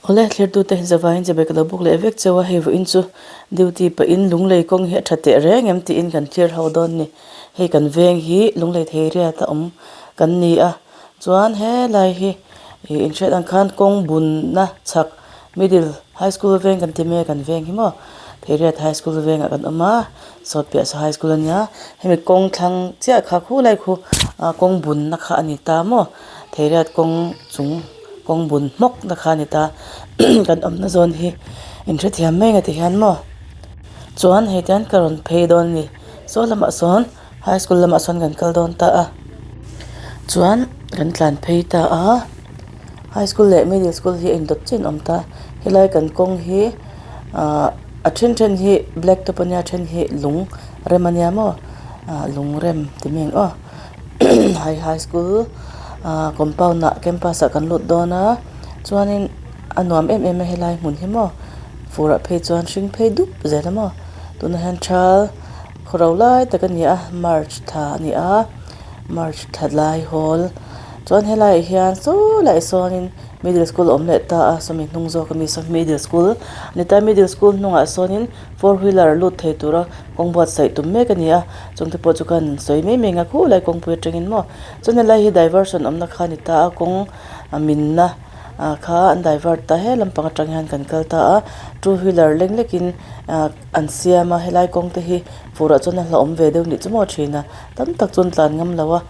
Awle thlirtute zavaiin chibai ka lo buk leh vek cheu a, hei vawiin chu duty pahin lunglei kawng hi a tha teh reng em tiin kan thlir ho dawn a ni. Hei kan veng hi lunglei thei riat a awm kan ni a, chuan helai hi ih inhriat ang khan kawng bunna chhak middle high school veng kan ti mai a kan veng hi maw Theiriat high school vengah kan awm a sawtpiah saw high school a nia hemi kawng thlang chiah kha khulai khu ah kawng bunna kha a ni ta maw Theiriat kawng chung kawng bun hmawk na kha a ni ta kan awmna zawn hi inhrethiam mai ang ti hian maw chuan hei tian ka rawn phei dawn a ni saw lamah sawn high school lamah sawn kan kal dawn ta a chuan kan tlan phei ta a high school leh middle school hi a indawt chiah an awm ta helai kan kawng hi ahh a then then hi black top ania a then hi lung rem ania maw ah lung rem ti mai ang aw hei high school ah compound ah campus ah kan lut dawn a chuanin a nuam em em a helai hmun hi maw fur ah phei chuan hring phei dup zel a maw tunah hian thal. Khawro lai tak a ni a march thla a ni a march thla lai hawl chuan helaiah hian saw laiah sawnin middle school a awm leh ta a sawmi hnung zawk ami saw middle school a ni ta middle school hnungah sawnin four wheeler lut thei tura kawng buatsaih tum mek a ni a chungte pawh chu khan sawi mai mai ang a khulai kawngpui atangin maw chuan helai hi diversion awmna kha a ni ta a kawng a minna ah kha an divert ta he lampang atang hian kan kal ta a two wheeler leng lekin ah. An siam a helai kawng te hi furah chuan a hlauhawm ve deuh nih chu maw thin a tam tak chuan tlan ngam lo a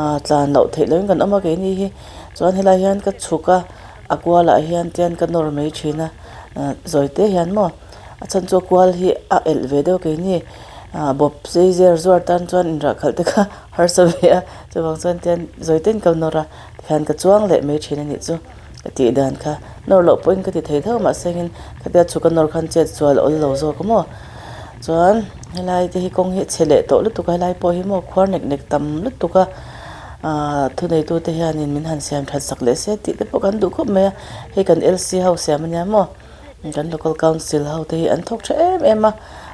ahh tlan loh theih lohin kan awm a keini hi chuan helai hian ka chhuk a a kualah hian tian ka nawr mai thin a ah zawi te hian maw a chhan chu a kual hi a elh ve deuh keini ah bawp sei zer zuar tan chuan inrah khalh te kha harsa ve a chuvang chuan tian zawi ten ka nawr a tikhian ka chuang leh mai thin a nih chu. Ka tih dan kha nawr loh pawhin ka ti thei tho mahse engin khatia chhuk a nawr khan chet chual a awl lo zawk a maw chuan helai te hi kawng hi a chhe leh tawh lutuk a helai pawh hi maw khuar nek nek tam lutuk a ahh thuneitu te hianin min han siam that sak leh se tih te pawh kan duh khawp mai a hei kan L C ho siam ania maw kan local council ho te hi an thawk tha em em a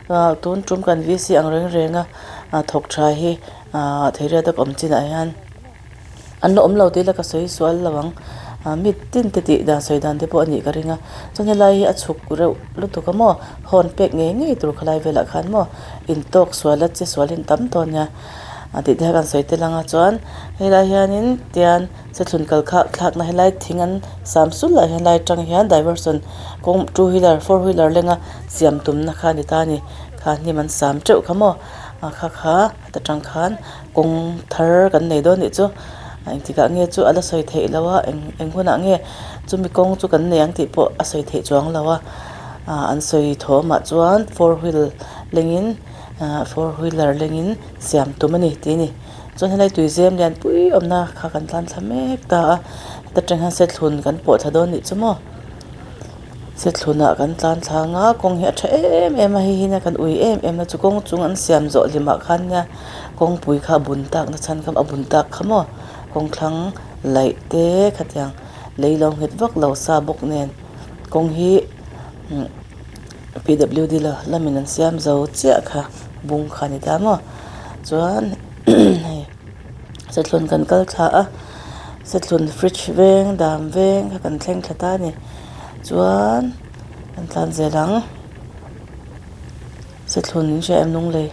ah tun tum kan V C ang reng reng a ah thawk tha hi ah theiriat a awm chinah hian. An la awm lo tih la ka sawi sual lo ang ah mi tin te tih dan sawi dan te pawh a nih ka ring a chuan helai hi a chhuk reuh lutuk a maw horn pek ngei ngei tur khalai velah khan maw intawk sual a che sual hi an tam tawh a nia a tih te kha kan sawi tel ang a chuan helai hianin tian sethlun kal kha thlakna helai thing an sam sul lah hian helai atang hian diversion kawng two wheeler four wheeler lenga siam tumna kha a ni ta a ni kha hnim an sam teuh kha maw a kha kha. Ta tang khan kawng thar kan nei dawn nih chu engtikah nge chu a la sawi theih loh a eng eng hunah nge chumi kawng chu kan nei ang tih pawh a sawi theih chuang lo a ah an sawi thawmah chuan four wheel lengin ah four wheeler lengin siam tum a ni tih a ni chuan helai tuizem lian pui awmna kha kan tlan thla mek ta a heta tang hian sethlun kan pawh thla dawn nih chu maw. Sethlunah kan tlan thlang a kawng hi a tha em em a hei hi nia kan ui em em a chu kawng chung an siam zawh hlimah khan nia kawngpui kha a bun tak na chhan kha a bun tak kha maw kawng thlang laih te khatiang lei lo nghet vak lo sa bawk nen kawng hi umm p w d la lamin an siam zo chiah kha bung kha a ni ta maw chuan hei. Sethlun kan kal thla a sethlun fridge veng dam veng kha kan thleng thla ta a ni chuan kan tlan zel ang sethlun in hria em lunglei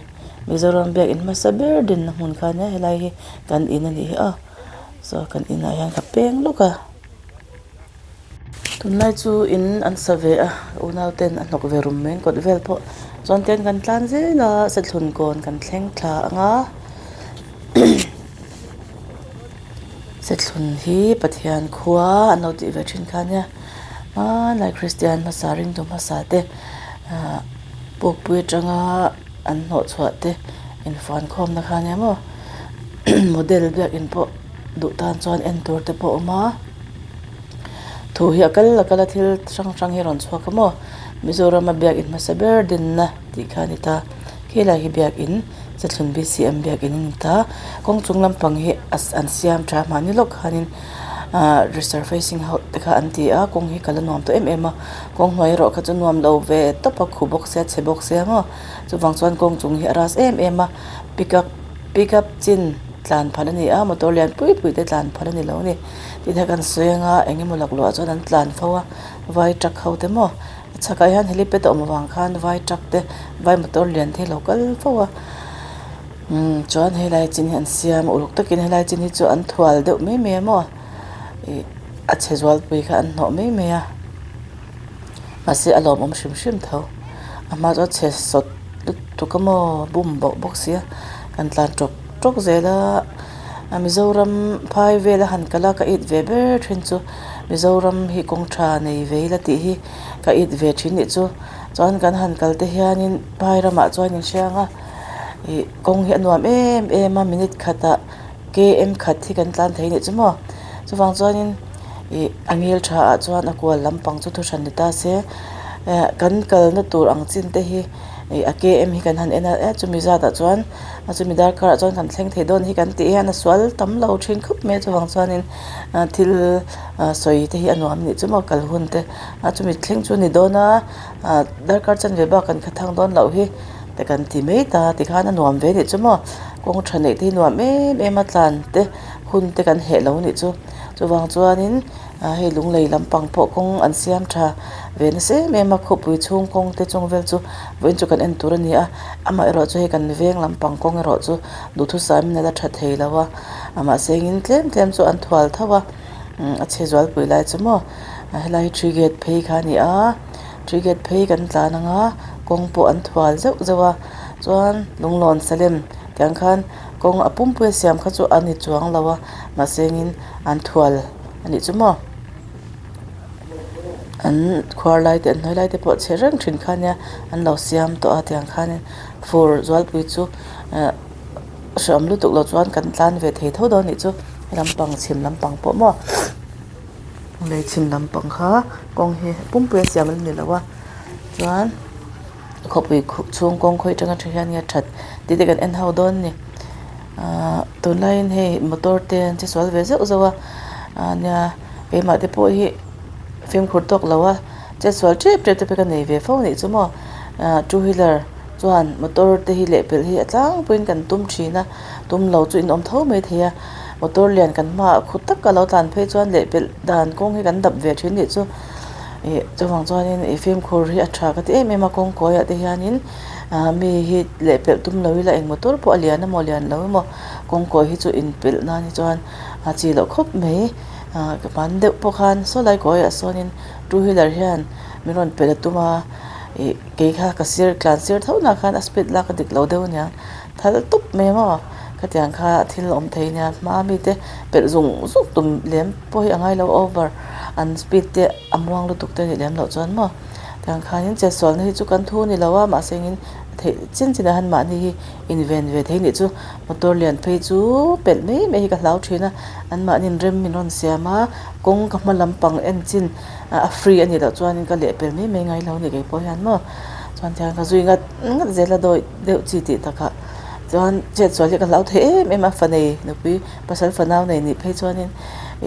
Mizoram biakin hmasa ber dinna hmun kha ania helai hi kan in a nih hi aw saw kan inah hian ka peng lawk a. Tunlai chu in an sa ve a unau ten a hnawk ve rum mai an kawt vel pawh chuan ten kan tlan zel a sethlun kawn kan thleng thla ang a sethlun hi Pathian khua an lo tih ve thin kha ania hmanlai Kristian hmasa ringtu hmasa te ah pukpui atanga an hnawh chhuah te infuan khawmna kha ania maw model biakin pawh duh tan chuan en tur te pawh a awm a. Thu hi a kal a kal a thil hrang hrang hi a rawn chhuak a maw Mizoram a biakin hmasa ber dinna tih kha a ni ta khilai hi biakin Sethlun B C M biakin a ni ta kawng chung lampang hi an siam tha mahni lawk khanin ah resurfacing ho te kha an ti a kawng hi kal a nuam tawh em em a kawng hnuai erawh kha chu nuam lo ve tawp a khu bawk sia chhe bawk sia maw chuvang chuan kawng chung hi a ras em em a pickup pickup chin tlan phal a ni a motor lian pui pui te tlan phal a ni lo a ni. Tin hei kan sawi anga eng emaw laklawh ah chuan an tlan fo a. Vai truck ho te maw a chhakah hian helipad a awm avang khan vai truck te vai motor lian te hi a lo kal fo a umm chuan helai chin hi an siam a uluk takin helai chin hi chu an thual deuh mai mai a maw ih a chhe zualpui kha an hnawh mai mai a mahse a lawmawm hrim hrim tho a hma chu a chhe sawt lutuk a maw bum bauh bawk sia kan tlan tawk tawk zel a a Mizoram phai vel a han kal a ka it ve ber thin chu Mizoram hi kawng tha nei ve ila tih hi ka it ve thin nih chu chuan kan han kal te hianin phai ramah chuan in hriang a ih kawng hi a nuam em em a minute khatah km khat hi kan tlan thei nih chu maw chuvang chuanin ih a ngil tha ah chuan a kual lampang chu thuhran ni ta se eh kan kalna tur ang chin te hi ih a km hi kan han en a eh chumi zat ah chuan a chumi darkar ah chuan kan thleng thei dawn hi kan tih hian a sual tam lo thin khawp mai a chuvang chuanin ah thil ah sawi te hi a nuam nih chu maw kal hun te a chumi thleng chu a ni dawn a ah darkar chanve bak kan kha thang dawn loh hi te kan ti mai ta tikhan a nuam ve nih chu maw kawng tha neih te hi nuam em em a tlan te hun te kan heh lo nih chu chuvang chuanin ah hei lunglei lampang pawh kawng an siam tha ve nasa em em a khawpui chhung kawng te chung vel chu vawiin chu kan en tur a ni a amaherawh chu hei kan veng lampang kawng erawh chu duhthusam in a la tha thei lo a a mahse engin tlem tlem chu an thual tho a a chhe zualpui lai chu maw helai hi three gate phei kha a ni a three gate phei kan tlan ang a kawng pawh an thual zeuh zeuh a chuan lunglawn salem tiang khan kawng a pumpui a siam kha chu a ni chuang lo a mahse engin an thual a nih chu maw an khuar lai te an hnuai lai te pawh chhe reng thin kha nia an lo siam tawh a tiang khanin fur zualpui chu eh hreawm lutuk lo chuan kan tlan ve thei tho dawn a nih chu lampang chhim lampang pawh maw lei chhim lampang kha kawng hi pumpui a siam a la ni lo a chuan. Khawpui chhung kawng khawi atanga tha hian nge that tih te kan en ho dawn a ni ahh tunlaiin hei motor te an che sual ve zeuh zeuh a ah nia keimah te pawh hi fimkhur tawk lo a che sual tep tep te pawh ka nei ve fo anih chu maw ah two wheeler chuan motor te hi lehpelh hi a tlangpuiin kan tum thin a tum lo chu in awm tho mai thei a motor lian kan hmaah khut taka lo tlan phei chuan lehpelh dan kawng hi kan dap ve thin anih chu. Ih chuvang chuanin ih fimkhur hi a tha ka ti em em a kawng kawiah te hianin ah mi hi lehpelh tum lo ila eng motor pawh a lian emaw lian lo emaw kawng kawi hi chu inpelh nan hi chuan a chi loh khawp mai ah ka hman deuh pawh khan saw lai kawiah sawnin two wheeler hian min rawn pelh a tum a ih kei kha ka sir tlan sir tho nah khan a speed lak a dik lo deuh aniang thal tup mai maw khatiang kha thil awm thei ania hma mite pelh zung zung tum lem pawh hi a ngai lo over an speed te a muang lutuk te anih lem loh chuan maw tiang khanin chetsualna hi chu kan thu a ni lo a mahse engin theih chin chin ah hian mahni hi inven ve thei anih chu motor lian phei chu pelh mai mai hi ka hlau thin a an mahni rem min rawn siam a kawng ka hma lampang en chin a free anih loh chuan ka lehpelh mai mai ngai lo a ni keipawh hian maw chuan tiang ka zui ngat ngat zel a dawi deuh chi tih takah chuan chetsual hi ka hlau thei em em a fanei nupui pasal fanau nei nih phei chuanin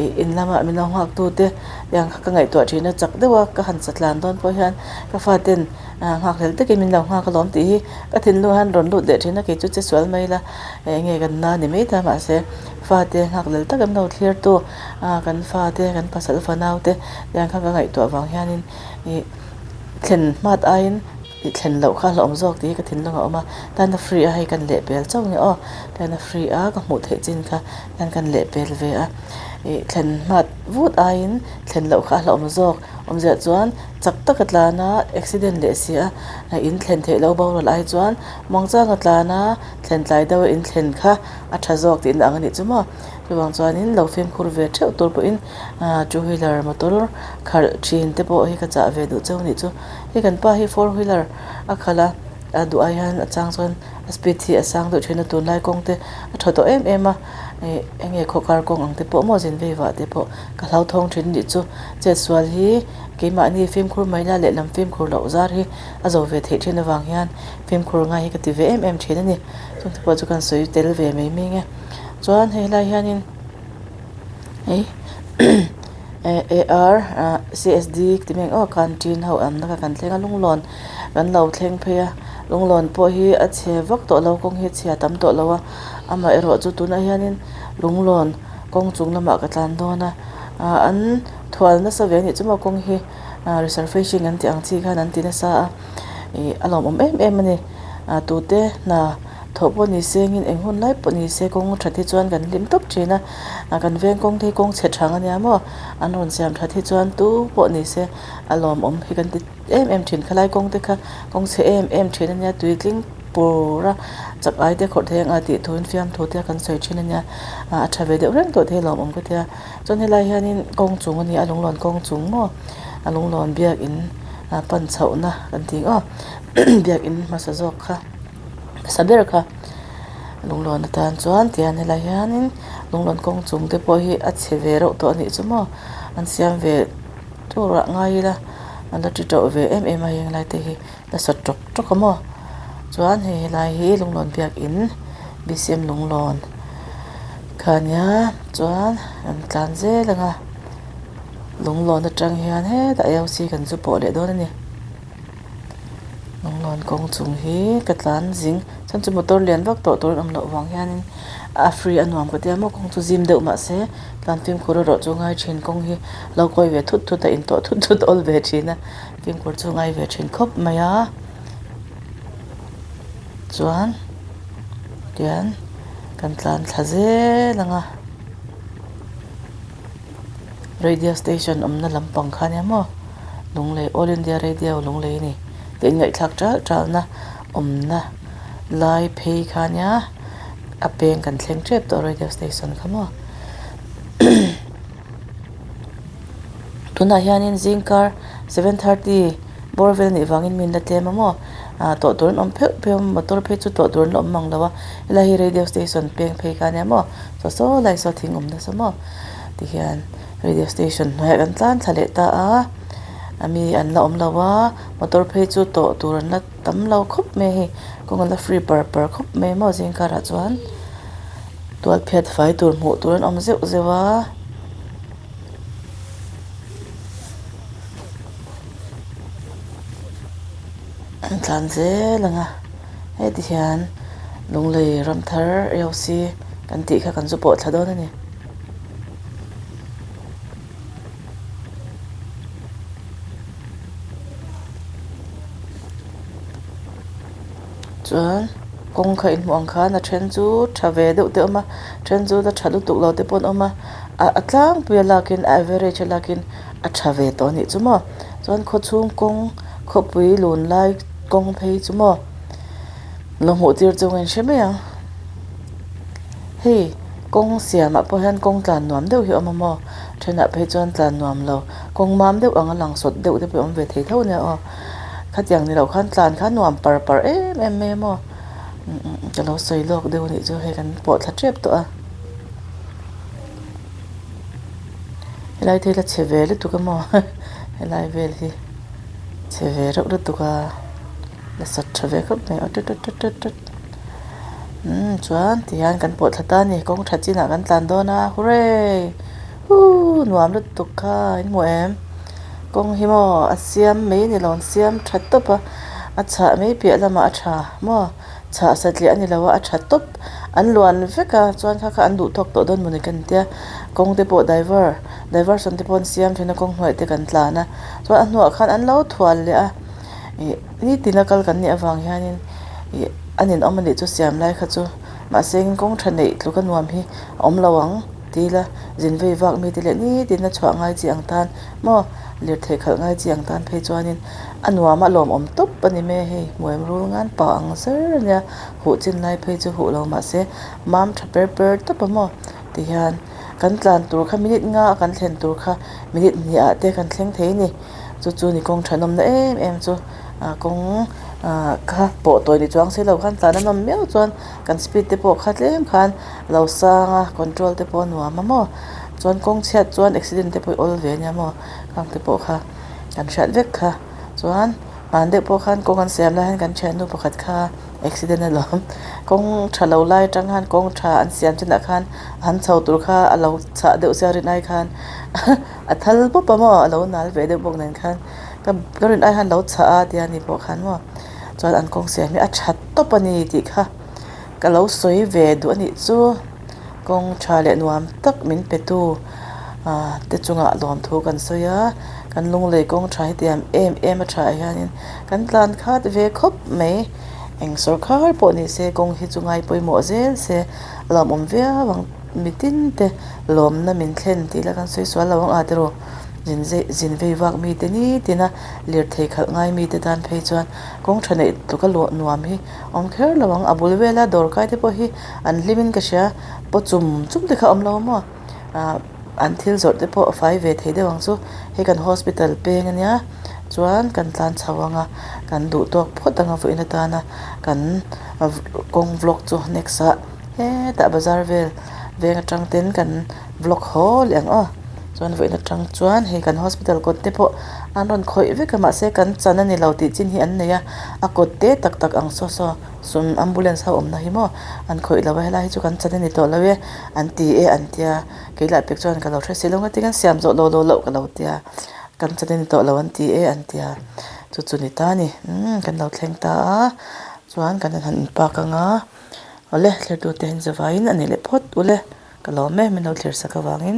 ih in lama min lo nghak tu te tiang kha ka ngaihtuah thin a chak deuh a ka han chatlan dawn pawh hian ka faten ah nghak hlel takin min lo nghak alawm tih hi ka thinlung ah hian rawn lut leh thin a kei chu che sual mai ila eng nge kan na ni mai ta mahse fate nghak lel tak an lo thlir tu ah kan fate kan pasal fanau te tiang kha ka ngaihtuah vang hianin ih thlen hmat aiin. Ih thlen loh kha hlauhawm zawk tih hi ka thinlung a awm a, tan a free a hei kan lehpel chauh nge aw, tan a free a ka hmuh theih chin kha tan kan lehpel ve a, ih thlen hmat vut aiin thlen loh kha a hlauhawm zawk awmziah chuan chak taka tlan a accident leh si a, in thlen theih loh boral ai chuan muangchanga tlan a thlen tlai deuh a in thlen kha a tha zawk tihna ang a nih chu maw chuvang chuanin lo fimkhur ve theuh tur pawhin ah two wheeler motor khalh thin te pawh hi ka chah ve duh cheu a nih chu. Hei kan pa hi four wheeler a khalh a a duh ai hian a chang chuan a speed hi a sang deuh thin a tunlai kawng te a tha tawh em em a ih eng nge khaw kar kawng ang te pawh maw zin vei vah te pawh ka hlauthawng thin anih chu chetsual hi keimahni fimkhur mai la lehlam fimkhur loh zar hi a zo ve theih thin avang hian fimkhur ngai hi ka ti ve em em thin a ni chung te pawh chu kan sawi tel ve mai mai ang e chuan hei helai hianin hei. AR CSD ti mai ang aw canteen ho awmna kha kan thleng a lunglawn kan lo thleng phei a lunglawn pawh hi a chhe vak tawh lo kawng hi a chhia tam tawh lo a amaherawh chu tunah hianin lunglawn kawng chung lamah ka tlan dawn a ah an thual nasa ve anih chu maw kawng hi. Resurfacing an tih ang chi khan an ti nasa a ih a lawmawm em em a ni ah tute hna thawh pawh ni se engin eng hun lai pawh ni se kawng that hi chuan kan hlim tawp thin a ah kan veng kawng te hi kawng chhe thang a nia maw an rawn siam that hi chuan tu pawh ni se a lawmawm hi kan ti em em thin khalai kawng te kha kawng chhe em em thin a nia tui tling pur a chak ai te khawrh thei ang a tih thu in fiamthu te kan sawi thin a nia ah a tha ve deuh reng tawh thei lawmawm ka tia. Chuan helai hianin kawng chung a ni a lunglawn kawng chung maw a lunglawn biakin ah pan chhohna kan tih ang aw biakin hmasa zawk kha hmasa ber kha lunglawn atan chuan tihian helai hianin lunglawn kawng chung te pawh hi a chhe ve reuh tawh a nih chu maw an siam ve turah ngai ila an la ti tauh ve em em a heng lai te hi la sawt tawk tawk a maw chuan hei helai hi lunglawn biakin B C M lunglawn kha a nia chuan an tlan zel ang a lunglawn atang hian hetah A O C kan zu pawh leh dawn a ni lunglawn kawng chung hi ka tlan zing chuan chu motor lian vak tawh tur an awm loh vang hianin a free a nuam ka tia maw kawng chu zim deuh mahse tlan fimkhur erawh chu ngai thin kawng hi lo kawi ve thut thut a intawh thut thut a awl ve thin a. Fimkhur chu ngai ve thin khawp mai a chuan tian kan tlan thla zel ang a radio station awmna lampang kha ania maw Lunglei all india radio Lunglei a ni tih in ngaihthlak tal tal na awmna lai phei kha ania a peng kan thleng tep tawh radio station kha maw. Tunah hianin zingkar 7:30 bawr vel nih vangin mi an la tlem a maw ah tawh tur an awm pheuh pheuh a motor phei chu tawh tur an la awm mang lo a helai hi radio station peng phei kha ania maw saw saw lai saw thing awm nasa maw tihian radio station hnuaiah kan tlan thla leh ta a a mi an la awm lo a motor phei chu tawh tur an la tam lo khawp mai a hei kawng an la free par par khawp mai maw zingkarah chuan. Tual phiat fai tur hmuh tur an awm zeuh zeuh a. An tlan zel ang a heti hian Lunglei Ramthar A O C kan tih kha kan zu pawh thla dawn a ni. Chuan kawng kha inhmuh ang khan a then chu tha ve deuh te a awm a then chu la tha lutuk lo te pawh an awm a a tlangpui a lakin a average a lakin a tha ve tawh a nih chu maw chuan khawchhung kawng khawpui lun lai kawng phei chu maw lo hmuh tir chu ang in hre mai ang hei kawng siamah pawh hian kawng tlan nuam deuh hi a awm a maw thenah phei chuan tlan nuam lo kawng mam deuh ang a lang sawt deuh te pawh a awm ve thei tho a nia aw. Khatiang ni loh khan tlan kha nuam par par em em mai a maw ka lo sawi lawk deuh anih chu hei kan pawh thla tep tawh a helai te hi la chhe ve lutuk a maw helai vel hi chhe ve reuh lutuk a la sat tha ve khawp mai aw tut tut tut tut umm chuan tihian kan pawh thla ta a ni kawng tha chinah kan tlan dawn a hurray uuh nuam lutuk kha in hmu em. Kawng hi maw a siam mai ni lo an siam tha tawp a a chhah mai piah lamah a tha maw chhah satliah a ni lo a a tha tawp an luan vek a chuan kha kha an duh tawk tawh dawn mawni ka ni tia kawng te pawh diver diversion te pawh an siam thin a kawng hnuai te kan tlan a chuan a hnuah khan an lo thual leh a ih nitin a kal kan nih avang hianin ih a ninawm a nih chu siam lai kha chu mahse kawng tha neih tluk a nuam hi a awm lo ang. Ti ila, zin vei vak mite leh nitin a chhuah ngai chi ang tan maw lirthei khalh ngai chi ang tan phei chuanin a nuam a lawmawm tawp a ni mai a hei hmuaim rul ngan pah ang zer a nia huh chin lai phei chu huh lo mahse mam tha per per tawp a maw tihian kan tlan tur kha minute nga a kan thlen tur kha minute hnih ah te kan thleng thei a ni chu chu ni kawng thanawmna em em chu ah kawng ah kha pawh tawi ni chuang si lo khan tlan a nawm miau chuan kan speed te pawh kha tlem khan. Lo sang a control te pawh a nuam a maw chuan kawng chhiat chuan accident te pawh i awl ve ania maw khang te pawh kha kan hriat vek kha chuan hman deuh pawh khan kawng an siam lai hian kan thiannu pakhat kha accident a lawm kawng tha lo lai atang khan kawng tha an siam chinah khan an chho tur kha a lo chhah deuh sia rin ai khan a thal pawp a maw a lo nal ve deuh bawk nen khan ka ka rin ai khan lo chhah a tia ni pawh khan maw chuan an kawng siam hi a tha tawp a ni tih kha. Ka lo sawi ve duh a nih chu kawng tha leh nuam tak min pe tu ah te chungah lawmthu kan sawi a. Kan lunglei kawng tha hetiang em em a tha ah hianin kan tlan khat ve khawp mai. Eng sawrkhar pawh ni se kawng hi chu ngai pawimawh zel se a lawmawm viau ang. Mitin te lawmna min thlen tih la kan sawi sual lo ang a ti rawh. Zin zeh zin vei vak mite nitin a lirthei khalh ngai mite tan phei chuan kawng tha neih tluka luah nuam hi awm kher lo ang. A bul vela dawrkai te pawh hi an hlim in ka hria paw chum chum te kha a awm lo maw ah an thil zawrh te pawh a fai ve thei deuh ang chu hei kan hospital peng ania chuan kan tlan chho ang a kan duh tawk phawt ang a vawiin atana kan kawng vlog chu next ah hetah bazar vel veng atang ten kan vlog haw leh ang aw chuan vawiin atang chuan hei kan hospital kawt te pawh an rawn khawih vek a mahse kan chan a ni lo tih chin hi an nei a a kawt te tak tak ang saw saw sum ambulance ho awmna hi maw an khawih lo a helai hi chu kan chan a ni tawh lo e an ti e an tia kei lah pek chuan ka lo hre si lo engtin an siam zawh lo lo loh ka lo tia kan chan a ni tawh lo an ti e an tia chu chu ni ta a ni umm kan lo thleng ta a chuan kan han in park ang a awle thlir tute hi an zavaiin a ni leh phawt ule. Ka lawm e, min lo thlir sak avangin.